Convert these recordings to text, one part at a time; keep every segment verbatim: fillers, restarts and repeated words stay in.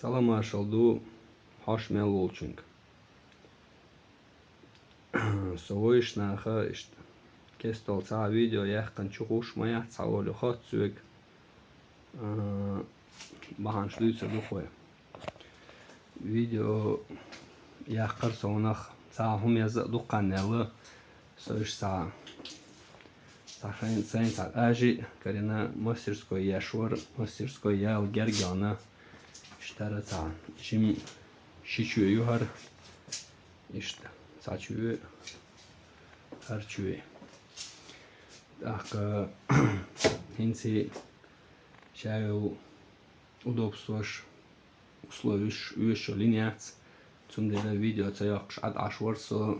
Салам-маршал ду хьош мел волчунга. Со вайш наха иштта кестал цхьа видео яьккхина чу гӀуш ма яц, цхьа оле хоц соьга. А, бахьанаш дуьйцур ду-кх вай. Видео яккхар совнах цхьа хӀума яза а дуккханнел, со иштта цхьа, цхьа шайн, сайн цхьа ажи карина мастерской еш вар, мастерской яла герга йоагӀна. Иштта хӀара цхьа жим ши чоь ю хӀара. Иштта цхьа чоь, хӀара чоь. ТӀаккха хӀинца шаьвел удобствош, условиш оьшуш йолаш яц. Цундела видео ца йоаккхаш Ӏад Ӏаш вар со,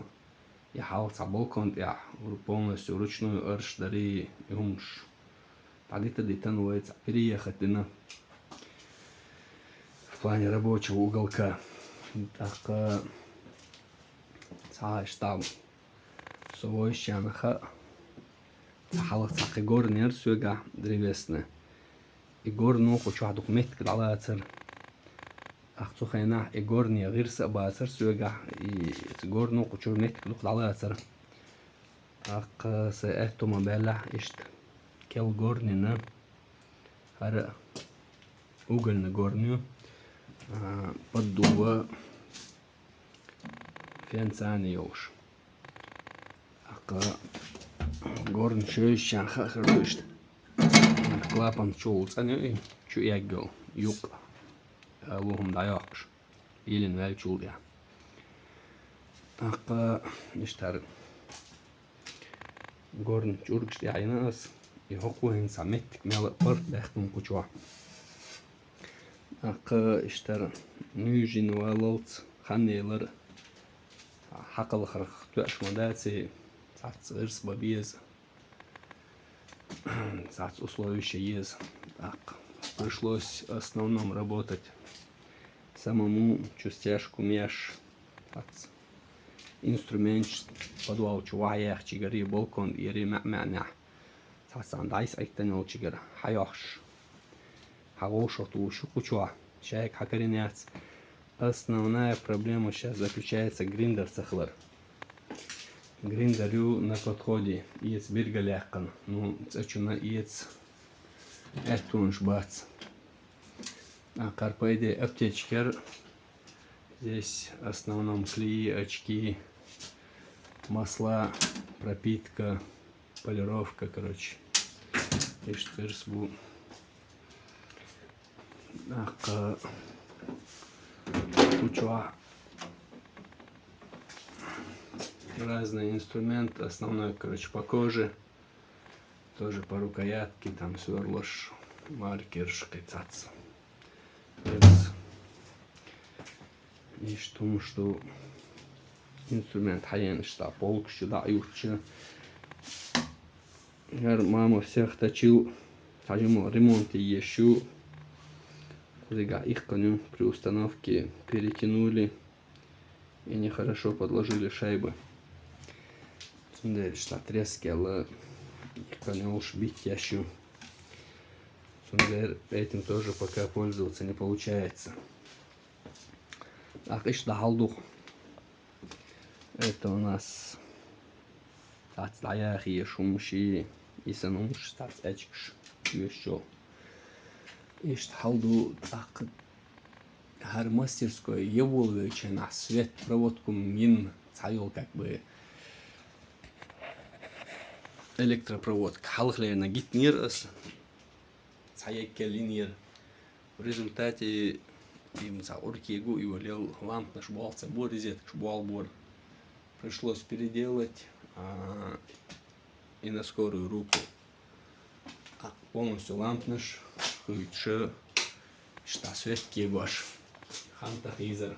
я хьалха цхьа балкон тӀехь полностью вручную арш дари, и хӀумаш дӀадита-дитана вай цхьа переехать дина в плане рабочего уголка. ТӀаккха цхьа иштта со вайшчарна хаьа, цхьа хьалха цхьа кхы горн яр соьгахь древесный. И горно кху чохь дукха меттиг дӀалацар. Ах цу хенахь и горне гӀирс а бацар соьгахь, и горно кху чу меттиг дукха дӀалацар. Ах, э, са аьтту ма баьллахь иштта кел горнина, хӀара угольный горн ю, а, поддува фен цани йолуш. ТӀаккха горн шоьжачарна хаа хир ду иштта. Клапан чул цӀанйо и, чу эггал юкъа алу хӀума дӀайоккхуш, йиллина ваьллачул тӀехь. ТӀаккха иштта хӀара горн чӀургаш тӀехь йина ас, и хӀокхо хӀинца меттиг мел а паргӀатбаьккхина кху чохь. ТӀаккха иштта хӀара нуьйжина валлалц хан елар, хьакхалхарх тоьаш ма дац и, цхьацца гӀирс бан беза, цхьацца условиш еза. ТӀаккха пришлось в основном работать самому, чу стяжку еш, цхьацца инструменташ подвал чу вахьаяьхчигара, балкон тӀера, маьӀ-маьӀнехь цхьацца дӀасаӀиттина йолчигара хьайохьуш, хьагӀовшах тухуш ю кху чохь, шайга хьакарина яц. Основная проблема сейчас заключается гриндер ца хилар. Гриндер ю на подходе, эца биргал яьккхина, ну, цӀа чунна эца аьттонаш бац. А кхара, по идее, аптечкера здесь в основном клеи, очки, масла, пропитка, полировка, короче. Иштта гӀирс бу. ТӀаккха кху чохь разные инструменты, основной, короче, по коже, тоже по рукоятке, там, сверлаш, маркерш, кхин цхьацца. Иштта хӀумаш ду, инструмент хьаенаш, цхьа полкаш чу дӀа а юттуш. ХӀара мама всех точил, цхьа жимма ремонт еш ю. Кхузигахь иккхина ю, при установке перетянули и нехорошо подложили шайбы. Цундела иштта треск яьлла, иккхина йолуш биттеш ю. Цундела этим тоже пока пользоваться не получается. ТӀаккха иштта дӀахьал ду-кх. Это у нас цхьацца дӀаяхьеш хӀумаш, и санна хӀумаш, цхьацца аьчкаш оьшучу. Иштта хьал ду, тӀаккха хӀара мастерской е волавелча хенахь свет проводка-м йина цхьа йолу, как бы, электропроводка. Хьалхалерна гитнера аса, цхьа еггел йинера. В результате и цхьа уркего а йолаелла, лампанаш болх ца бора, розеткаш болх бора. Пришлось переделать, а, и на скорую руку. А полностью лампанаш хуьйцуш, иштта свет кегош, хан тӀе хийзар.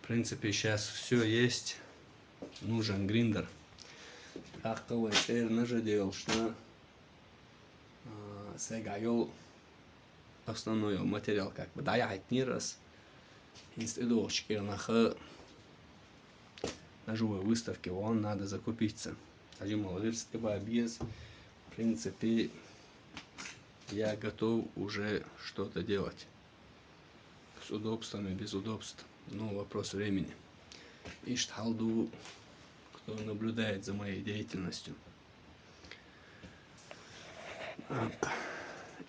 В принципе, сейчас всё есть, нужен гриндер. ТӀаккха вай цӀера нажа делаш, а, сайгахь йолу основной материал как бы дӀаяхьийтинера ас. ХӀинца тӀедогӀучу кӀирнах нажовой выставке вон надо закупиться. Хьажимал гӀирс тӀебан беза. В принципе, я готов уже что-то делать. С удобствами, без удобств. Ну, вопрос времени. Иштта хьал ду, кто наблюдает за моей деятельностью.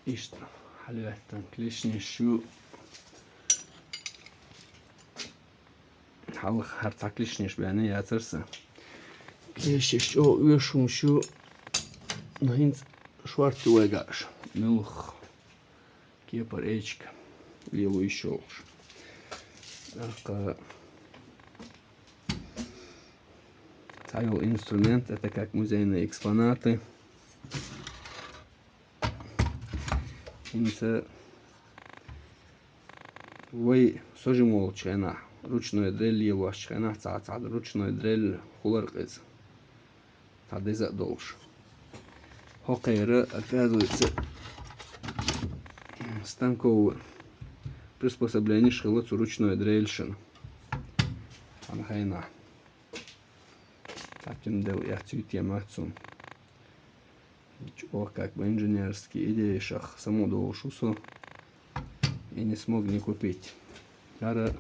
Иштта хьалветтан клешнеш ю. Хьалха хӀара цхьа клешнеш баьнна яцар сан. Клешнеш чӀогӀа оьшуш ю, но хӀинца шорта ю вайгаш. Муьлха кепара эчка лела йиш йолуш. ТӀаккха цхьайолу инструмент, это как музейные экспонаты. ХӀинца вай со жима волчу хенахь, ручной дрель лелочу хенахь, цхьа, цхьа ручной дрель хилар-кх иза. Цхьа деза а долуш. ХӀокхеран, оказывается, станковый приспособленеш хилла цу ручной дрелешна. Цхьана хенахь. Цхьаьна дела эцна тема цунна. ЧӀогӀа как бы инженерский идеяшах самодовлуш ву со. И не смог не купить. ХӀара,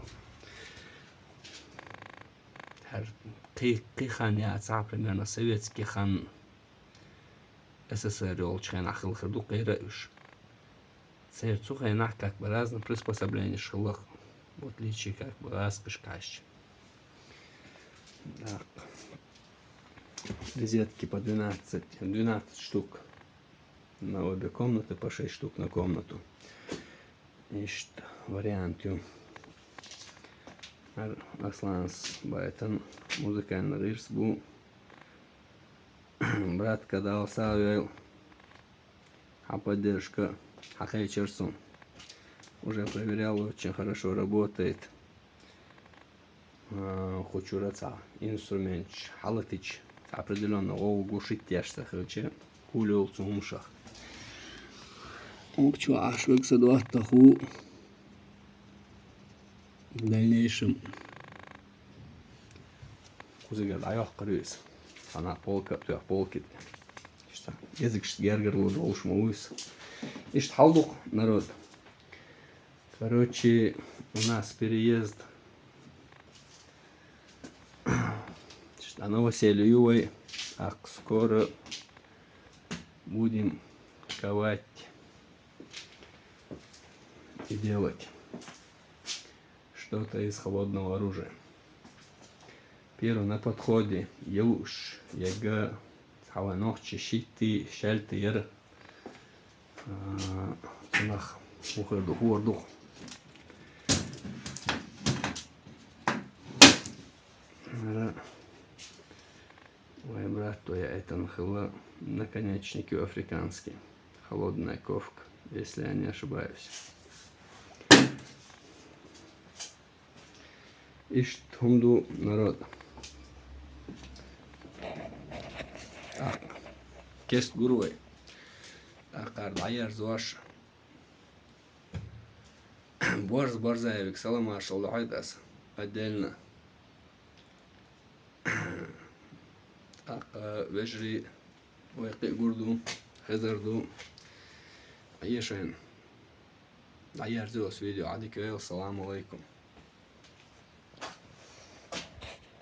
хӀара кхи-, кхин хан яцахь, примерно советский хан, СССР йолчу хенахь хилла хир ду кхера а уьш. Церан цу хенахь как бы разные приспособленеш хилла, в отличие как бы гӀазкхашкахь. Так. Резетки по двенадцать, двенадцать штук на обе комнаты, по шесть штук на комнату. Иштта вариант ю. ХӀара Асланас байтина музыкальный гӀирс бу. Братка, Дала сагӀа йойла. Хьан поддержка хьан кхечира суна. Уже проверял, очень хорошо работает. А, кху чуьра цхьа инструменташ хьалатича, цхьа определённо гӀовгӀа гуш иттеш ца хилча, хӀума йолу цу хӀумашах. Кху чу Ӏаш верг сан доттагӀа ву. В дальнейшем кхузигара дӀайоккхур ю иза. Цхьана полка а тоьхна, полки тӀе. Иштта гезгашца гергарло долуш ма ву иза. Иштта хьал ду-кх, народ. Короче, у нас переезд. Иштта новоселье ю вай. Так, скоро будем ковать и делать что-то из холодного оружия. Первый на подходе, Елуш, Яга, цхьа вайн нохчи, Шитти, Шаьлти яра. А, цунах хӀун хир ду, хӀора ду-кх. Ара, вайн братто яийтина хилла наконечники африканские. Холодная ковка, если я не ошибаюсь. Иштта хӀума ду, народ. ТӀаккха кест гур вай. ТӀаккха дӀаерзош. Борз Борзаевга салам-маршалла дохьуьйту ас отдельно. ТӀаккха вежарий, вай кхин а гур ду, хезар ду. Ешан. ДӀаерзо ас видео. Ӏадика йойла, салам алейкум.